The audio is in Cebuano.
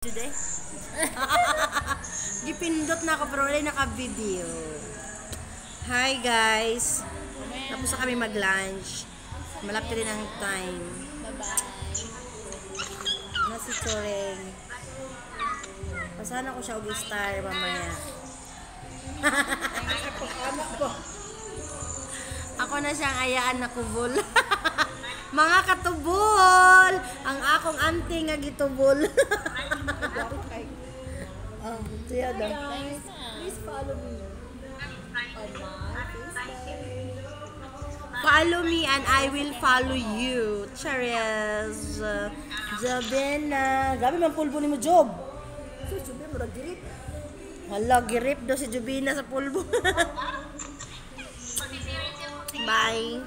Jud eh. Gipindot na ako pero wala naka-video. Hi guys. Tapos na kami mag-lunch. Malapit din ang time. Bye-bye. Na si Choreng. Pasahan ako siya og star mamaya. Ako na siyang ayaan na kubol. Mga katubol! Ang akong auntie nga gitubol. Oh, siya daw. Guys, Please follow me on my Facebook. Follow me and I will follow you. Charis. Jobena. Grabe man pulbo ni mo, Job. So, sabi mo, girip. Hala, girip daw si Jobina sa pulbo. Bye.